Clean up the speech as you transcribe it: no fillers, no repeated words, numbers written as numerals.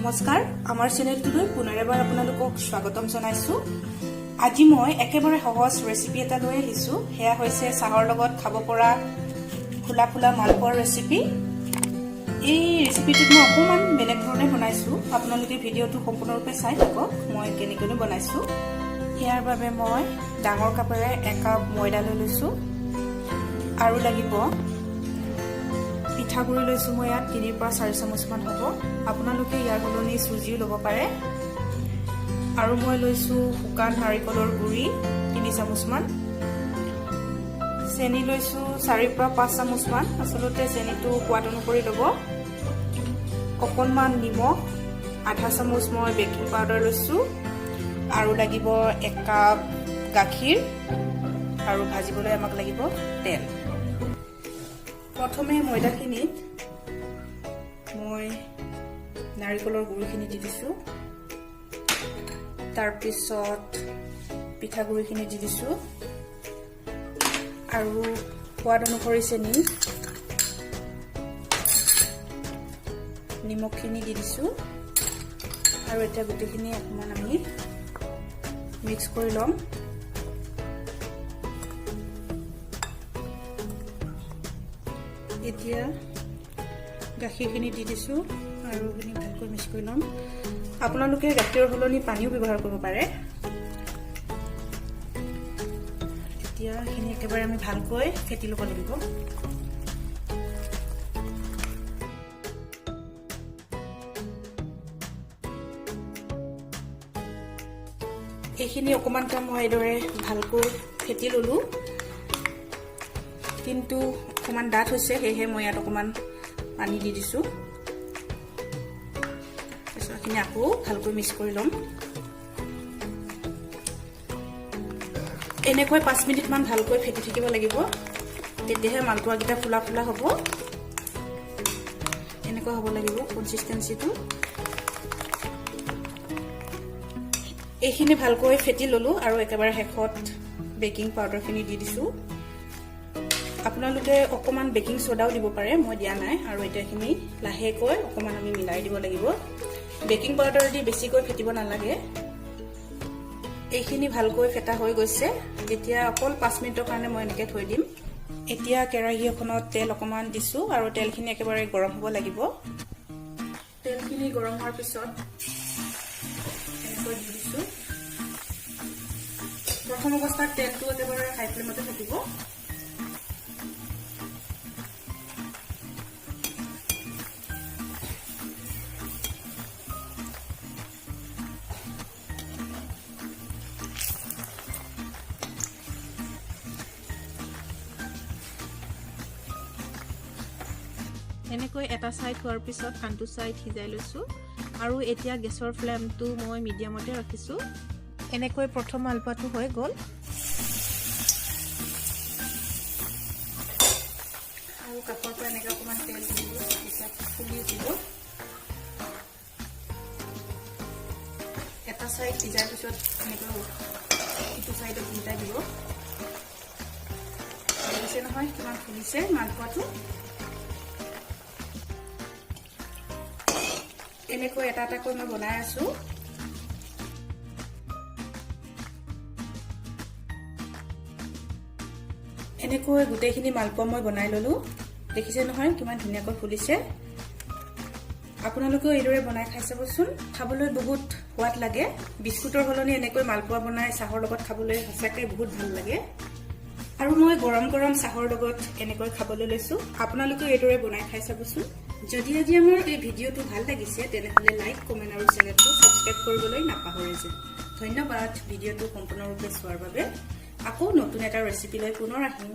নমস্কাৰ, আমাৰ চেনেলটোলৈ পুনৰ এবাৰ আপোনালোকক স্বাগতম জনাইছোঁ। আজি মই একেবাৰে সহজ ৰেচিপি এটা লৈ আহিছোঁ। সেয়া হৈছে চাহৰ লগত খাব পৰা ফুলা ফুলা মালপোৱাৰ ৰেচিপি। এই ৰেচিপিটোত মই অকণমান বেলেগ ধৰণে বনাইছোঁ। আপোনালোকে ভিডিঅ'টো সম্পূৰ্ণৰূপে চাই থাকক, মই কেনেকৈনো বনাইছোঁ। ইয়াৰ বাবে মই ডাঙৰ কাপেৰে একাপ ময়দা লৈ লৈছোঁ আৰু লাগিব পিঠাগুড়ি লৈছোঁ মই ইয়াত 3ৰ পৰা 4 চামুচমান হ'ব। আপোনালোকে ইয়াৰ সলনি চুজিও ল'ব পাৰে। আৰু মই লৈছোঁ শুকান নাৰিকলৰ গুড়ি 3 চামুচমান। চেনি লৈছোঁ 4ৰ পৰা 5 চামুচমান। আচলতে চেনিটো সোৱাদ অনুসৰি ল'ব। অকণমান নিমখ, আধা চামুচ মই বেকিং পাউডাৰ লৈছোঁ আৰু লাগিব একাপ গাখীৰ আৰু ভাজিবলৈ আমাক লাগিব তেল। প্ৰথমে ময়দাখিনিত মই নাৰিকলৰ গুড়িখিনি দি দিছোঁ। তাৰপিছত পিঠাগুড়িখিনি দি দিছোঁ আৰু সোৱাদ অনুসৰি চেনি, নিমখখিনি দি দিছোঁ। আৰু এতিয়া গোটেইখিনি অকণমান আমি মিক্স কৰি ল'ম। এতিয়া গাখীৰখিনি দি দিছোঁ আৰু এইখিনি ভালকৈ মিক্স কৰি ল'ম। আপোনালোকে গাখীৰৰ সলনি পানীও ব্যৱহাৰ কৰিব পাৰে। এতিয়া এইখিনি একেবাৰে আমি ভালকৈ ফেটি ল'ব লাগিব। এইখিনি অকণমান কাম মই এইদৰে ভালকৈ ফেটি ল'লোঁ, কিন্তু অকণমান ডাঠ হৈছে, সেয়েহে মই ইয়াত অকণমান পানী দি দিছোঁ। তাৰপিছত এইখিনি আকৌ ভালকৈ মিক্স কৰি ল'ম। এনেকৈ 5 মিনিটমান ভালকৈ ফেটি থাকিব লাগিব, তেতিয়াহে মালপোৱাকেইটা ফুলা ফুলা হ'ব। এনেকুৱা হ'ব লাগিব কনচিষ্টেঞ্চিটো। এইখিনি ভালকৈ ফেটি ল'লোঁ আৰু একেবাৰে শেষত বেকিং পাউডাৰখিনি দি দিছোঁ। আপোনালোকে অকণমান বেকিং চ'ডাও দিব পাৰে, মই দিয়া নাই। আৰু এতিয়া এইখিনি লাহেকৈ অকণমান আমি মিলাই দিব লাগিব। বেকিং পাউডাৰ দি বেছিকৈ ফেটিব নালাগে। এইখিনি ভালকৈ ফেটা হৈ গৈছে। এতিয়া অকল 5 মিনিটৰ কাৰণে মই এনেকৈ থৈ দিম। এতিয়া কেৰাহী এখনত তেল অকণমান দিছোঁ আৰু তেলখিনি একেবাৰে গৰম হ'ব লাগিব। তেলখিনি গৰম হোৱাৰ পিছত এনেকৈ দি দিছোঁ। প্ৰথম অৱস্থাত তেলটো একেবাৰে হাই ফ্লেমতে থাকিব। এনেকৈ এটা ছাইড হোৱাৰ পিছত আনটো ছাইড সিজাই লৈছোঁ আৰু এতিয়া গেছৰ ফ্লেমটো মই মিডিয়ামতে ৰাখিছোঁ। এনেকৈ প্ৰথম মালপোৱাটো হৈ গ'ল। আৰু কাষৰ পৰা এনেকৈ অকণমান তেল দি দিব, তেতিয়া ফুলি উঠিব। এটা ছাইড সিজাৰ পিছত এনেকৈ ইটো ছাইডত উল্টাই দিব। দেখিছে নহয় কিমান ফুলিছে মালপোৱাটো? এনেকৈ এটা এটাকৈ মই বনাই আছো। এনেকৈ গোটেইখিনি মালপোৱা মই বনাই ললো। দেখিছে নহয় কিমান ধুনীয়াকৈ ফুলিছে? আপোনালোকেও এইদৰে বনাই খাই চাবচোন। খাবলৈ বহুত সোৱাদ লাগে। বিস্কুটৰ সলনি এনেকৈ মালপোৱা বনাই চাহৰ লগত খাবলৈ সঁচাকৈ বহুত ভাল লাগে। আৰু মই গৰম গৰম চাহৰ লগত এনেকৈ খাবলৈ লৈছো। আপোনালোকেও এইদৰে বনাই খাই চাবচোন। যদি আজি আমাৰ এই ভিডিঅ'টো ভাল লাগিছে, তেনেহ'লে লাইক, কমেণ্ট আৰু চেনেলটো ছাবস্ক্ৰাইব কৰিবলৈ নাপাহৰে যেন। ধন্যবাদ ভিডিঅ'টো সম্পূৰ্ণৰূপে চোৱাৰ বাবে। আকৌ নতুন এটা ৰেচিপি লৈ পুনৰ আহিম।